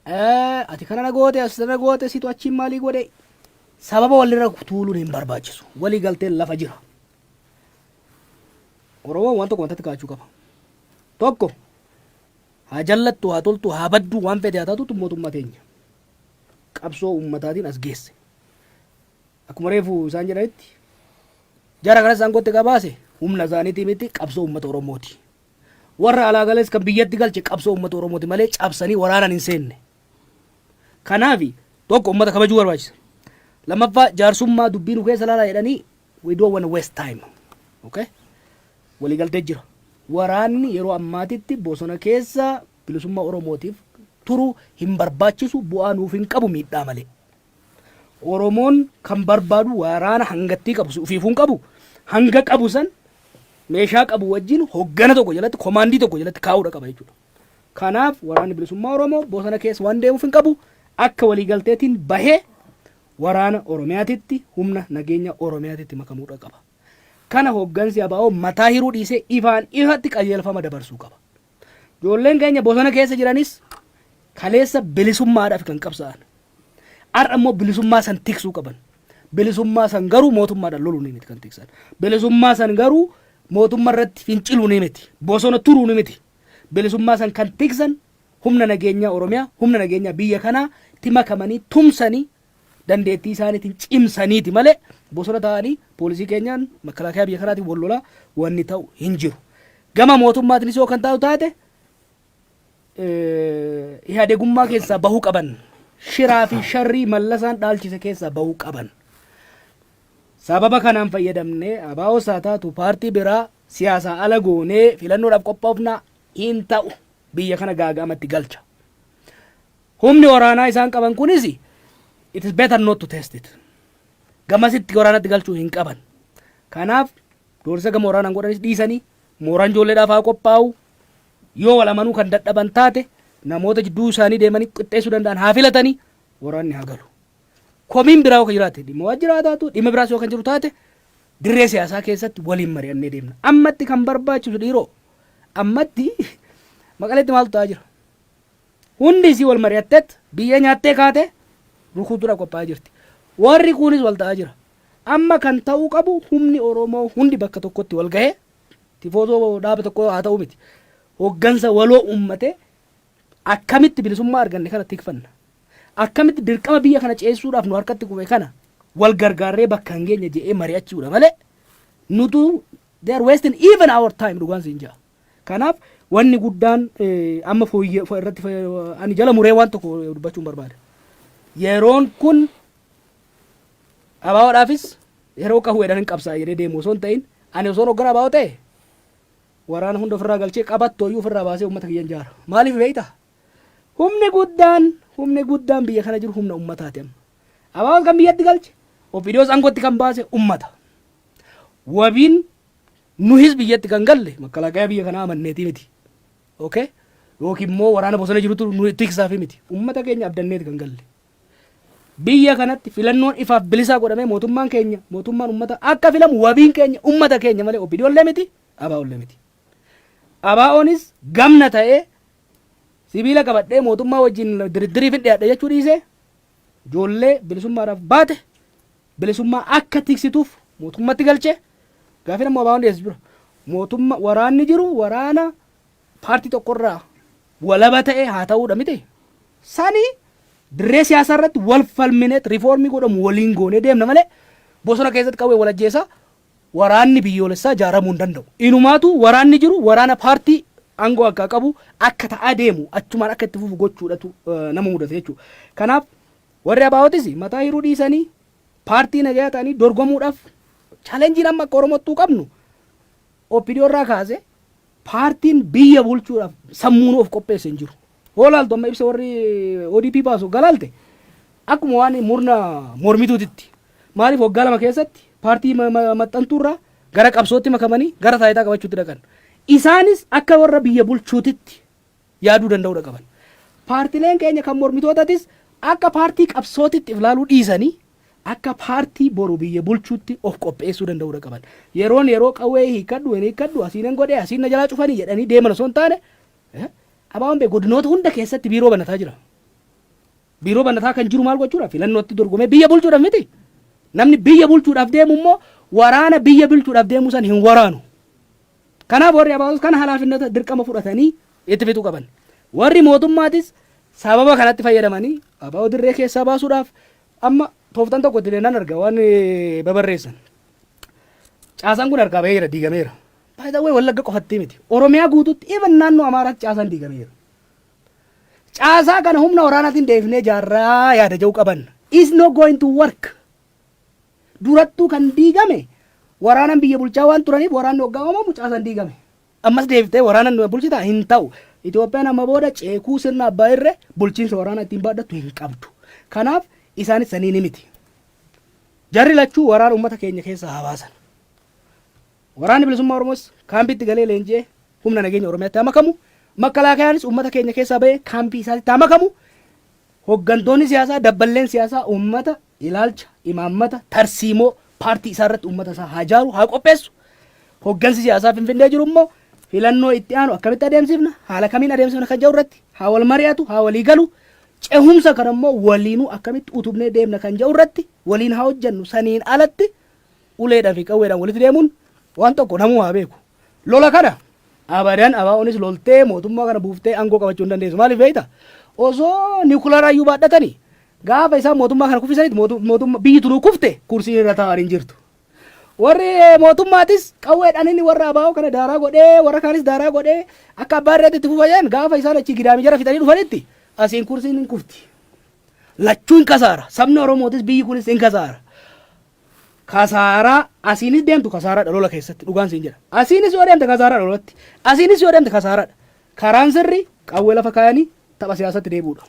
Ati kana na goote, as na goote, situ achiin maalii godhe, sababa walirra tuuluun hin barbaachisu. Walii galteen lafa jira. Oromoon waan tokko matatti kaa'achuu qaba. Tokko, haa jallattu, haa toltu, haa baddu, waan fedhe haa taatutu, mootummaa teenya. Qabsoo uummataatiin as geesse. Akkuma reefu isaan jedhanitti, jara kanas isaan gotte qabaase humna isaaniitii miti, qabsoo uummata Oromooti. Warra alaa gales kan biyyatti galche qabsoo uummata Oromooti malee cabsanii waraanaan hin seenne. Kanaaf tokko, uummata kabajuu barbaachisa. Lammaffaa, jaarsummaa dubbii nu keessa laalaa jedhanii, we don't want to waste time. Okay? Waliigaltee jira. Waraanni yeroo ammaatitti bosona keessa bilisummaa Oromootiif turu hin barbaachisu, bu'aa nuuf hin qabu, miidhaa malee. Oromoon kan barbaadu waraana hangattii qabu ofiifuu hin qabu, hanga qabu san meeshaa qabu wajjin hoggana tokko jalatti, command tokko jalatti kaa'uudha qaba jechuudha. Kanaaf waraanni bilisummaa Oromoo bosona keessa waan deemuuf hin qabu, akka waliigalteetiin bahee waraana Oromiyaatitti, humna nageenya Oromiyaatitti makamuudha qaba. Kana hoggansi ABO mataa hiruu dhiisee ifaan ifatti qajeelfama dabarsuu qaba. Ijoolleen keenya bosona keessa jiranis kaleessa bilisummaadhaaf kan qabsaa'an. Har'a immoo bilisummaa san tiksuu qaban. Bilisummaa san garuu mootummaadhaan loluu ni miti kan tiksan. Bilisummaa san garuu mootummaa irratti finciluu ni miti. Bosona turuu ni miti. Bilisummaa san kan tiksan humna nageenyaa Oromiyaa, humna nageenyaa biyya kanaa itti makamanii tumsanii, dandeettii isaaniitiin cimsaniiti malee bosona ta'anii poolisii keenyaan, makalaakaa biyya kanaatiin wal lolaa wanni ta'u hin jiru. Gama mootummaatiinis yoo kan taatu taate, Ihaadegummaa keessaa bahuu qaban. Shiraa fi sharrii Mallasaan dhaalchise keessaa bahuu qaban. Sababa kanaan fayyadamnee ABOs haa taatu paartii biraa siyaasaa ala goonee filannoodhaaf qophoofnaa hin ta'u, biyya kana gaaga'amatti galcha. Humni waraanaa isaan qaban kunis, it is better not to test it. Gamasitti waraanatti galchuu hin qaban. Kanaaf doorsisa gama waraanaan godhanis dhiisanii mooraan ijoolleedhaaf haa qophaa'u. Yoo wal amanuu kan dadhaban taate, namoota jidduu isaanii deemanii qixxeessuu danda'an haa filatanii, waraanni haa galu. Komiin biraa yoo kan jiraate, dhimma waajjiraa taatu, dhimma biraas yoo kan jiru taate, dirree siyaasaa keessatti waliin mari'annee deemna. Ammatti kan barbaachisu, dhiiroo, ammatti Maqaleetti maaltu ta'aa jira? Hundi isii wal mari'atteet biyya nyaattee kaate rukutuudha qophaa'aa jirti. Warri kunis wal ta'aa jira. Amma kan ta'uu qabu humni Oromoo hundi bakka tokkotti wal gahee, tifoosoo dhaaba tokko haa ta'u miti, hoggansa waloo uummatee akkamitti bilisummaa arganne kana tikfanna? Akkamitti dirqama biyya kana ceessuudhaaf nu harkatti kufe kana wal gargaarree bakka hin geenye jedhee mari'achuudha malee nutu, they are wasting even our time, dhugaan siin jaa. Kanaaf wanni guddaan amma fooyye irratti ani jala muree waan tokko dubbachuun barbaada. Yeroon kun ABOdhaafis yeroo qawweedhaan hin qabsaa jedhee deemu osoo hin ta'in, ani osoo hoggana ABO ta'e waraana hunda ofirraa galchee, qabattooyyuu ofirraa baasee uummata kiyyan jaara. Maaliif beektaa? Humni guddaan biyya kana jiru humna uummataati amma. ABOs kan biyyatti galche, OPDOs aangootti kan baase uummata. Wabiin nuhis biyyatti kan galle makalaakaa biyya kanaa amanneetii miti. Okay? Yookiin immoo waraana bosona jirutu nu tiksaafi miti. Uummata keenya abdanneeti kan galle. Biyya kanatti filannoon ifaaf bilisaa godhamee mootummaan keenya, mootummaan uummata akka filamu wabiin keenya uummata keenya malee OPDOllee miti, ABOllee miti. ABOnis gamna ta'ee sibiila qabadhee mootummaa wajjin diriddiriif hin dhiyaadhe jechuu dhiisee, ijoollee bilisummaadhaaf baate bilisummaa akka tiksituuf mootummatti galchee, gaafii nama ABOn dhiyeessu jira. Mootummaa waraanni jiru waraana paartii tokkorraa walaba ta'e haa ta'uudha miti. Sani dirree siyaasaa irratti wal falmineet reform godhamu waliin goonee deemna malee bosona keessatti qawwee wal ajjeesaa waraanni biyyoolessaa ijaaramuu hin danda'u. Inumaatu waraanni jiru waraana paartii aangoo akka qabu akka ta'aa deemu, achumaan akka itti fufu gochuudhatu nama mudate jechuudha. Kanaaf warri ABOtis mataa hiruu dhiisanii paartii nagayaa ta'anii dorgomuudhaaf, challengeiin amma akka Oromottuu qabnu, OPDO irraa kaase paartiin biyya bulchuudhaaf sammuun of qopheesse hin jiru. Hoo laaltu, amma ibsa warri ODP baasu galaalte, akkuma waan murna mormituutitti. Maaliif? Waggaa 2 keessatti paartii maxxantuurraa gara qabsootti makamanii gara taayitaa qabachuutti dhaqan. Isaanis akka warra biyya bulchuutitti yaaduu danda'uudha qaban. Paartileen keenya kan mormitootatis akka paartii qabsootitti if laaluu dhiisanii akka paartii boru biyya bulchuutti of qopheessuu danda'uudha qaban. Yeroon yeroo qawwee hiikkadhu hin hiikkadhu, asiin hin godhee, asiin na jalaa cufanii jedhanii deeman osoo hin taane, ABOn bee godinoota hunda keessatti biiroo banataa jira. Biiroo banataa kan jiru maal gochuudha? Filannootti dorgomee biyya bulchuudhaaf miti. Namni biyya bulchuudhaaf deemu immoo waraana biyya bulchuudhaaf deemu san hin waraanu. Kanaaf warri ABOs kana halaafinnata dirqama fudhatanii itti fixuu qaban. Warri mootummaatis sababa kanatti fayyadamanii ABO dirree keessaa baasuudhaaf amma tooftan tokko itti nan arga waan babarreessan. Caasaan kun harkaa baheera, diigameera. By the way, Wallagga qofatti miti. Oromiyaa guutuutti, even naannoo Amaaraatti caasaan diigameera. Caasaa kana humna waraanaatiin deebifnee jaarraa yaada jedhu qaban. Is not going to work. Durattuu kan diigame waraanan biyya bulchaa waan turaniif, waraanni waggaa uumamu caasaan diigame. Ammas deebiftee waraanan bulchitaa hin ta'u. Itoophiyaan amma booda ceekuu sirna abbaa irree bulchiinsa waraanaa ittiin baadhattu hin qabdu. Kanaaf isaanis saniini miti. Jarri lachuu waraana uummata keenya keessaa haa baasan. Waraanni Bilisummaa Oromoos kaampiitti galee leenji'ee humna nageenya Oromiyaatti haa makamu. Makkalaakayaanis uummata keenya keessaa bahee kaampii isaatti haa makamu. Hoggantoonni siyaasaa, dabballeen siyaasaa uummata ilaalcha, imaammata, tarsiimoo paartii isaa irratti uummata isaa haa jaaru, haa qopheessu. Hoggansi siyaasaa Finfinnee jiru immoo filannoo itti aanu akkamitti adeemsifna, haala kamiin adeemsifna kan jedhu irratti haa wal mari'atu, haa walii galu. Cehumsa kana immoo waliinuu akkamitti utubnee deemna kan jedhu irratti waliin haa hojjennu. Saniin alatti uleedhaa fi qawweedhaan walitti deemuun waan tokko namuu haa beeku. Lola kana abadan ABOnis loltee mootummaa kana buuftee aangoo qabachuu hin dandeessu. Maaliif beekta? Osoo niwukilaaraayyuu baadhatanii gaafa isaan mootummaa kana kuffisanitti mootummaa biyyi tunuu kufte kursiin irra taa'an hin jirtu. Warri mootummaatis qawweedhaan inni warra ABO kana daaraa godhee, warra kaanis daaraa godhee akka abbaa irreetti itti fufa. Gaafa isaan achi gidaamii jara fixanii dhufanitti asiin kursiin hin kufti. Lachuu hin kasaara. Sabni Oromootis biyyi kunis hin kasaara. Kasaaraa asiinis deemtu kasaaraadha lola keessatti, dhugaan siin jedha. Asiinis yoo deemte kasaaraadha lolatti. Asiinis yoo deemte kasaaraadha. Karaan sirri qawwee lafa kaayanii tapha siyaasatti deebi'uudha.